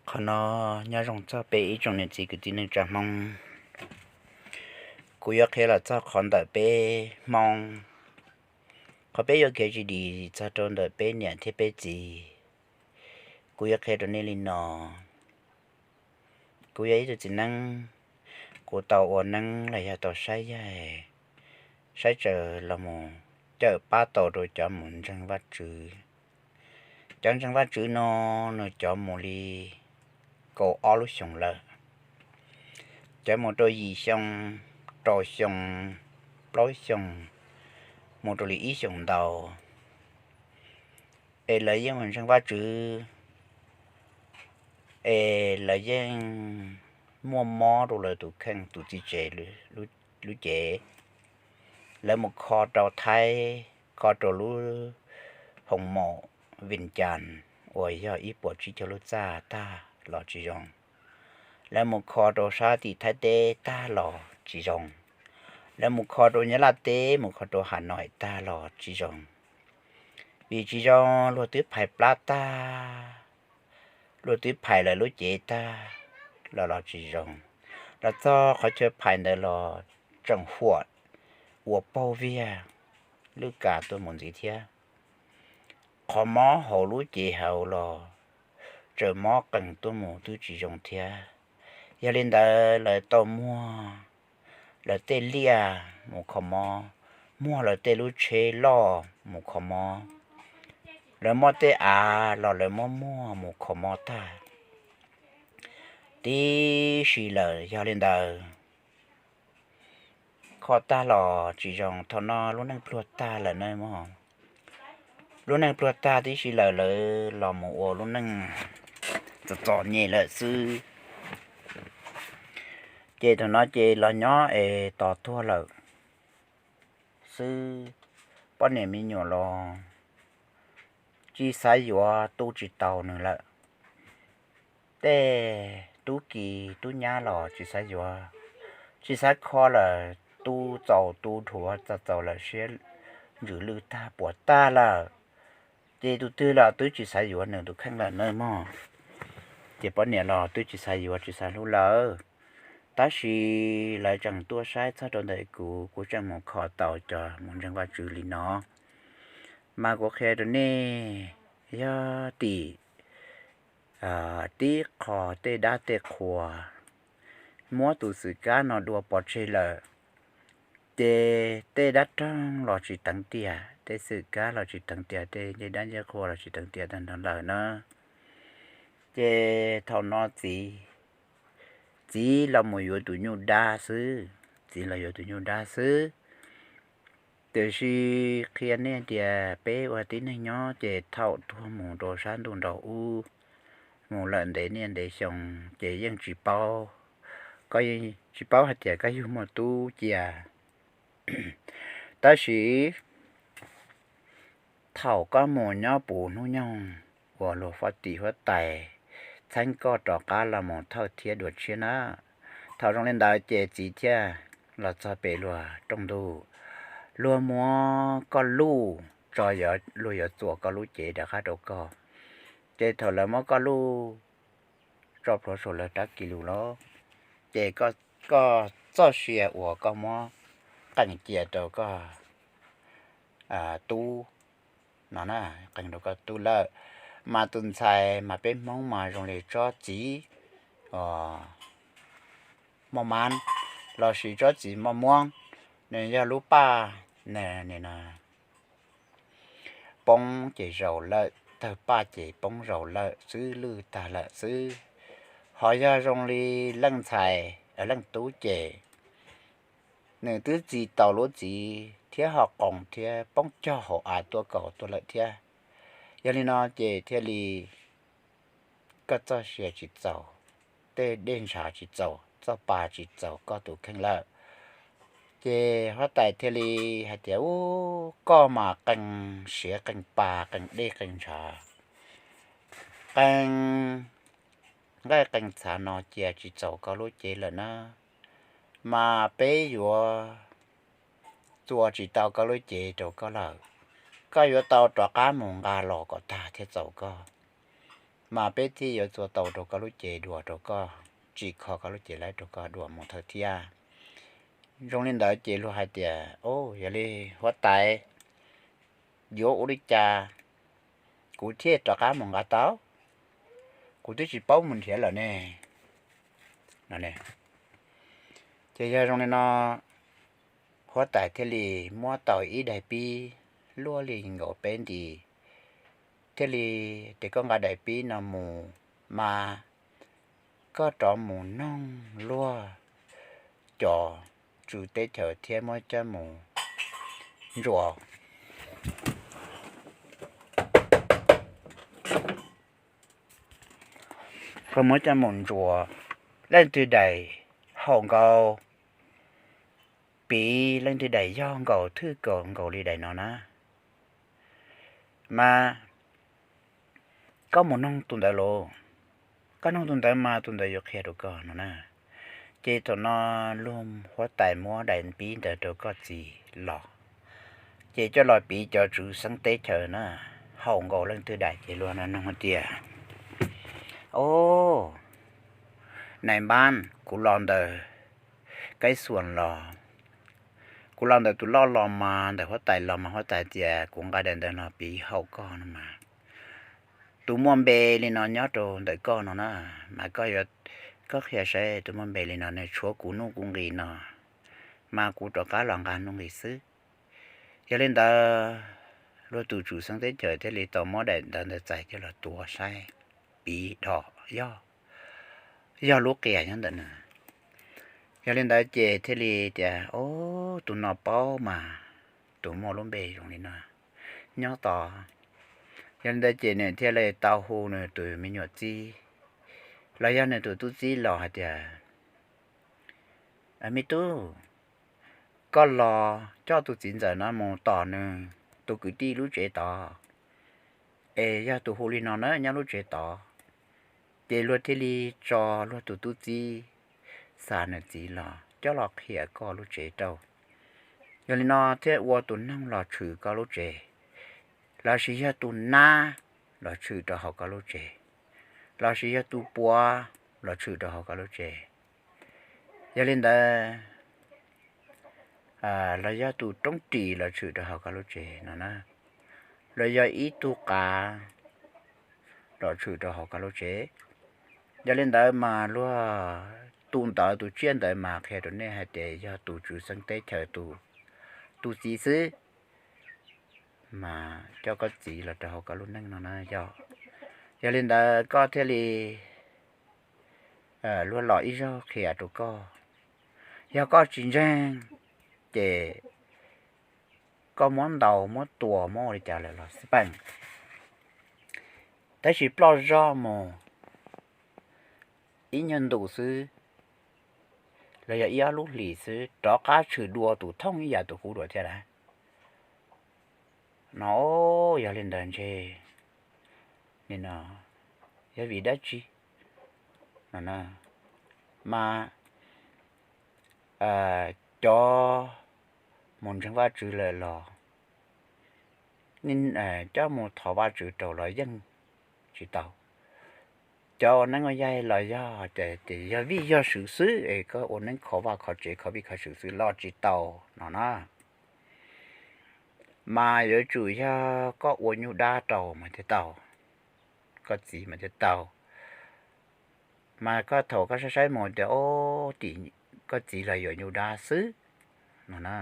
Qhov no nyob zoo txog peb ib tsoom niam txiv kwv tij neej tsa Hmoob. Kuv yuav qhia los txog qhov ntawm peb Hmoob, qhov peb yuav kev tsis dim txog rau ntawm peb niam thiab peb txiv. Kuv yuav qhia rau nej li no. Kuv yog ib tug txiv neeb, kuv tau ua neeb los yog tau saib yaig, saib tsaws los mus cawm pab tau rau cov mus ntseeg Vajtswv. Cov ntseeg Vajtswv no nws cov mus li kaum ob lub xyoos lawm. Cov mus rau yim xyoo, rau xyoo, plaub xyoo, mus rau li ib xyoos ntau. Es lawv yeej mus ntseeg Vajtswv, es lawv yeej muaj mob rau lawv tus kheej tus txiv tsev lub cev. Lawv mus kho rau Thaib, kho rau lub hoos maum Vij Cas uas yog ib puas tsib caug lub txaj tag los tsis zoo. Lawv mus kho rau sab tim Thaib teb tag los tsis zoo. Lawv mus kho rau Nyab Laj teb, mus kho rau Has Nois tag los tsis zoo. Vim tsis zoo, luag twb phais plab tag, luag twb phais lawv lub cev tag los los tsis zoo. Los txog qhov chaw phais ntawd los tseem huam ua paug viag lwj kas tuaj mus ntxiv thiab. Qhov mob hauv lub cev hauv los tseem mob qees tuaj mus twb tsis zoo thiab. Yog li ntawd lawv tau muag lawv tej liaj mus kho mob, muag lawv tej lub tsheb loj mus kho mob. Lawv muaj tej av los lawv muab muag mus kho mob tag tib si lawm. Yog li ntawd, kho tag los tsis zoo, thaum no lub neej pluag tag lawm na mog. Lub neej pluag tag tib si lawm, lawv los mus ua lub neej txom txom nyem lawm xwb. Ces thaum no ces los nyob es tos tuag lawm xwb. Poj niam me nyuam los tsis xav yuav, tu tsis tau nws lawm. Tej tub ki tub nyab los tsis xav yuav, tsis xav kho lawm, tu txaus tu dhuav txaus txaus lawm, siab ntsws lwj tag puas tag lawm. Ces tus twg los twb tsis xav yuav nws tus kheej lawm na mog. Ces poj niam los twb tsis xav yuav tsis xav hlub lawm. Tab sis lawv tseem tuaj saib txog rau ntawm kuv, kuv tseem mus kho tau cov mus ntseeg Vajtswv li no. Mas kuv qhia rau nej, yog tim tib qho tej dab tej qhua muab tus xwm kab no dua pov tseg lawm, ces tej dab roog los tsis teev tiam, tej xwm kab los tsis teev tiam, tej ncej dab ncej qhua los tsis teev tiam tag nrho lawm na. Ces thaum no txiv, txiv los mus yuav tus nyuj dab xwb, txiv los yuav tus nyuj dab xwb. Tiam sis qhia nej tias peb ua tib neeg nyob ces thaum tuag mus rau sab ntuj nraum ub, mus lawm ntev niaj ntev xyoo, ces yeej tsis paub, koj yeej tsis paub hais tias koj yug muaj tub cia. Tab sis thaum koj mus nyob puv hnub nyoog uas luag huab tim huab tais txheeb koj rov qab los mus thawj thiab dua tshiab na, thaum zoo li ntawd ces txiv thiaj los txog pem luag rooj ntug, luag muab koj luj tso, luag yuav txuas koj lub cev rov qab rau koj. Ces thaum lawv muab koj luj tso plhuav saum lawv rab kis lus lawm, ces koj txoj sia uas koj muab qees cia rau koj tub no na, qees rau koj tub lawm. Mas tus ntxhais mas peb Hmoob mas zoo li tsob txiv moj mab lossis tsob txiv moj muab, nws yog lub paj, nws poob ces zaus lawm, tawg paj ces poob zaus lawm xwb, lwj tag lawm xwb. Ho yog zoo li leej ntxhais, leej tub ces nws twb txi tau lub txiv thiab ho qoos thiab poob cog hauv av tuaj kaus tuaj lawm thiab. Yog li no ces thiaj li koj txoj sia tsis txaus, tej dej ntshav tsis txaus, txoj pa tsis txaus koj tus kheej lawm. Ces huab tais thiaj li hais tias, Ub, koj mas qee siav qee pa, qee dej qee ntshav, qee nqaij qee txhav no cia tsis txaus koj lub cev lawm na, mas peb yuav txuas tsis tau koj lub cev rau koj lawm. Koj yuav tau rov qab mus nqa los kom tag thiaj txaus koj. mas peb thiaj yuav txua tau rau koj lub cev dua, rau koj tsim kho koj lub cev lawm rau koj dua mus thawj thiab. Zoo li ntawd ces luag hais tias, Au, yog li huab tais, yuav ua li cas kuv thiaj rov qab mus nqa tau? Kuv twb tsis paub mus nrhiav lawm ne. Ces yog zoo li no, huab tais thiaj li muab tau ib daim pib luaj li nkaus peb nti, thiaj li tias, Koj nqa daim pib no mus mas koj rov mus noog luag cov tswv teb chaws thiab muab coj mus ntsuas. Koj muab coj mus ntsuas, leej twg daim haum nkaus, piv leej twg daim yog nkaus, thwj nkaus li daim no na, mas koj mus noog tus ntawd los, koj noog tus ntawd mas tus ntawd yuav qhia rau koj no na. Ces thaum no luag huab tais muab daim pib ntawd rau koj txiv los, ces coj los piv cov tswv xeeb teb chaws na, haum nkaus leej twg daim ces luag no noog tias, Au, nais npab, kuv los ntawm Kaib Xuas los, kuv los ntawm tus loj los mas, ntawm huab tais los mas huab tais tias kuv nqa daim ntawd no piv haum koj no mas, tus muaj npe li no nyob rau ntawm koj no na, mas koj yuav, koj qhia saib tus muaj npe li no nws tshuav kuv nuj kuv nqis no, mas kuv rov qab los nqa nuj nqis xwb. Yog li ntawd, luag tus tswv xeeb teb chaws thiaj li tau muab daim ntawv ntawd txais coj los tuav saib, piv dhos yog, yog lub qias nyob ntawm no. Yog li ntawd ces thiaj li tias, Au, tus no paub mas, tus muaj lub npe zoo li no nyob tod. Yog li ntawd ces nws thiaj li tau hu nws tus me nyuam txiv los yog nws tus tub txib los hais tias, Me tub, koj los coj tus txiv ntxawm no mus tom nws tus kwv tij lub tsev tod, es yog tus hu li no na nyob lub tsev tod. Ces luag thiaj li tso luag tus tub txib xa nws txiv los coj los qhia koj lub tsev rau. Yog li no thiaj ua tus noog los tshwm koj lub tsev, lossis yog tus nab los tshwm rau hauv koj lub tsev, lossis yog tus puav los tshwm rau hauv koj lub tsev. Yog li ntawd, los yog tus roob ris los tshwm rau hauv koj lub tsev no na, los yog ib tug qav los tshwm rau hauv koj lub tsev. Yog li ntawd mas luag tus ntawd, tus tsiaj ntawd mas qhia rau nej hais tias yog tus tswv xeeb teb chaws tus, tus txiv xwb, mas coj koj txiv los rau hauv koj lub neej no na yog. Yog li ntawd koj thiaj li, luag los ib zaug qhia rau koj, yog koj tsis ntseeg ces koj muab ntaus muab tua muab ua li cas lawm los xij peem, tab sis ploj zog mus ib nyuag ntus xwb, los yog ib ob lub hlis xwb rov qab tshwm dua tus thooj ib yam tus kuv dua thiab lawm no. Yog li ntawd ntshe nim no yog vim dab tsi no na, mas cov mus ntseeg Vajtswv lawm los, cov mus thov Vajtswv rau los yeej tsis tau. Cov ua neeb ua yaig los yog ces yog vij yog sw xwb es koj ua neeb kho vaj kho tsev kho vij kho sw xwb los tsis tau no na. Mas yuav tsum yog koj ua nyuj dab rau mas thiaj tau, koj txiv mas thiaj tau. Mas koj thaum koj saib saib mus tias, o, tim koj txiv los yuav nyuj dab xwb no na,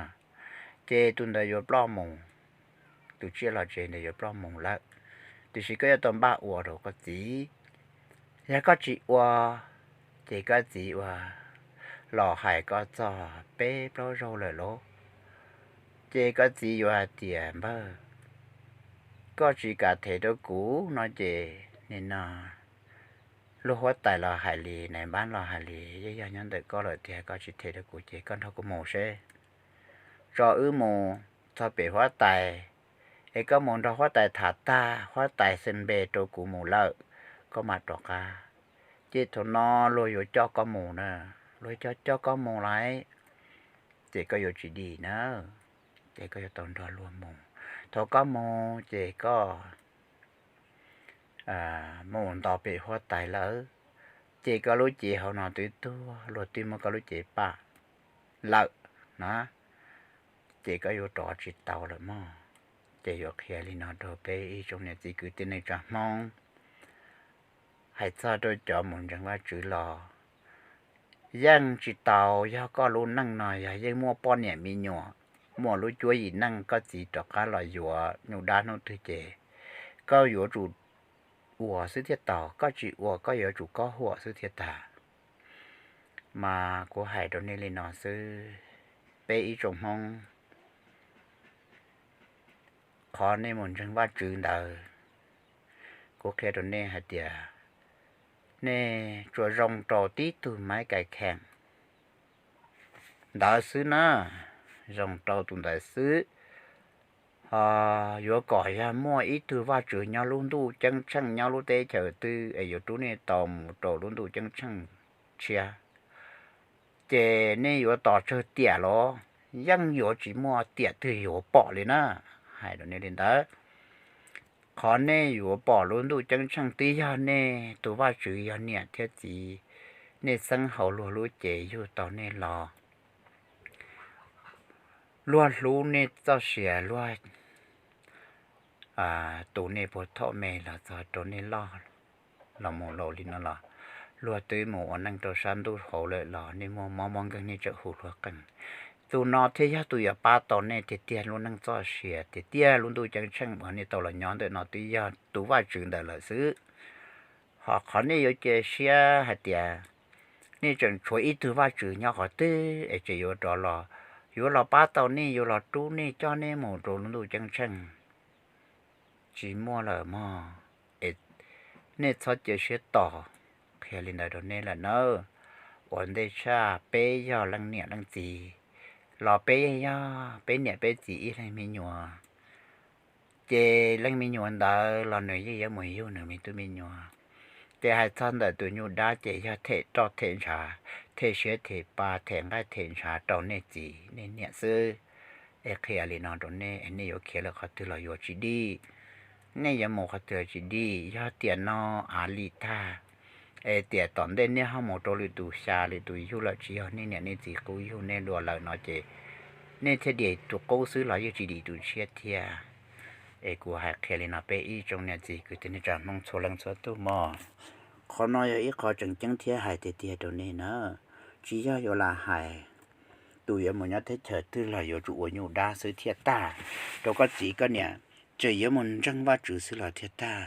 ces tus ntawd yuav ploj mus, tus tsiaj los tsev ntawd yuav ploj mus lawm. Tiam sis koj yuav tau npaj ua rau koj txiv. Yog koj tsis ua, ces koj txiv ua los hais koj txog peb plaub zaug lawm lauj. Ces koj txiv yuav hais tias, npawg, koj tsis kam them rau kuv no ces nim no luag huab tais los hais li, nais npab los hais li, yeej yog nyob ntawm koj lawm tiag, koj tsis them rau kuv ces koj nrog kuv mus seb. Tso wb mus txog pem huab tais, es koj mus nrog huab tais tham tag, huab tais xeem npe rau kuv mus lawm, koj mam rov qab. Ces thaum no luag yuav coj koj mus na, luag coj coj koj mus lawm, ces koj yuav tsis dim na, ces koj yuav tau nrog luag mus. Thaum koj mus ces koj muaj mus nto pem huab tais lawm, ces koj lub cev hauv no twb tuag, luag twb muab koj lub cev pam lawm na, ces koj yuav rov tsis tau lawm mog. Ces yuav qhia li no rau peb ib tsoom niam txiv kwv tij neej tsa Hmoob. Hais txog rau cov mus ntseeg Vajtswv los yeej tsis tau, yog koj lub neej no yog yeej muaj poj niam me nyuam, muaj lub cuab yim neej, koj txiv rov qab los yuav nyuj dab hnub twg ces koj yuav tsum ua xwb thiaj tau, koj tsis ua koj yuav tsum kob huam xwb thiaj tag. Mas kuv hais rau nej li no xwb, peb ib tsoom Hmoob, qhov nej mus ntseeg Vajtswv ntawd, kuv qhia rau nej hais tias nej tsuas zoo rau tib tug maiv kais kheem ntawd xwb na, zoo rau tus ntawd xwb. Ho yuav kom yog muaj ib tug Vajtswv nyob lub ntuj ceeb tsheej nyob lub teb chaws twg es yuav rub nej tau mus rau lub ntuj ceeb tsheej tshiab, ces nej yuav tos tsawg tiam los yeej yuav tsis muaj tiam twg yuav pom li na. Hais rau nej li ntawd, qhov nej yuav pom lub ntuj ceeb tsheej twb yog nej tus Vajtswv yog niam thiab txiv, nej xeeb hauv luag lub cev yug tau nej los, luag hlub nej txoj sia, luag tu nej puag thaum me los txog rau nej loj los mus laus li no los, luag twb mus ua neej rau sab ntuj hauv lawm los nej muaj mob muaj nkeeg nej tseem hu luag qeej. Tus no thiaj yog tus yuav pab tau nej tiag tiag, lub neej txoj sia tiag tiag, lub ntuj ceeb tsheej uas nej tau los nyob ntawm no twb yog tus Vajtswv ntawd lawm xwb. Ho qhov nej yuav cia siab hais tias nej tseem tshuav ib tug Vajtswv nyob qhov twg es tseem yuav rov los, yuav los pab tau nej, yuav los rub nej coj nej mus rau lub ntuj ceeb tsheej, tsis muaj lawm mog. Es nej txhob cia siab tos, qhia li ntawd rau nej lawm nawb. Ua ntej tshaj peb yog leej niam leej txiv los peb yeej yog peb niam peb txiv ib leeg me nyuam, ces leej me nyuam ntawd los nws yeej yuav mus yug nws me tub me nyuam. Ces hais txog ntawm tus nyuj dab ces yog them roj them ntshav, them siab them pa, them nqaij them ntshav rau nej txiv nej niam xwb. Es qhia li no rau nej, nej yuav khiav lawm qhov twg los yuav tsis dim, nej yuav mus qhov twg los tsis dim. Yog tiam no av lim tag, es tiam tom ntej nej ho mus rau lwm tus xya lwm tus yug lawm, tsis yog nej niam nej txiv qub yug nej dua lawm no ces nej thiaj dim tus qub xwb los yeej tsis dim tus tshiab thiab. Es kuv hais qhia li no peb ib tsoom niam txiv kwv tij neej tsa Hmoob txhua leej txhua tug mog. Qhov no yog ib qho tseem ceeb thiab hais tiag tiag rau nej na. Tsis yog yuav lam hais tus yuav mus nyob teb chaws twg los yuav tsum ua nyuj dab xwb thiaj tag, rau koj txiv koj niam tseem yuav mus ntseeg Vajtswv xwb los thiaj tag.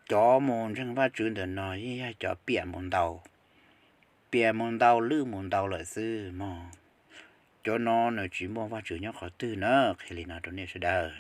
Cov mus ntseeg Vajtswv ntawm no yeej yog cov piam mus ntau, piam mus ntau lwj mus ntau lawm xwb mog. Cov no nws tsis muaj Vajtswv nyob qhov twg na, qhia li no rau nej sawv daws.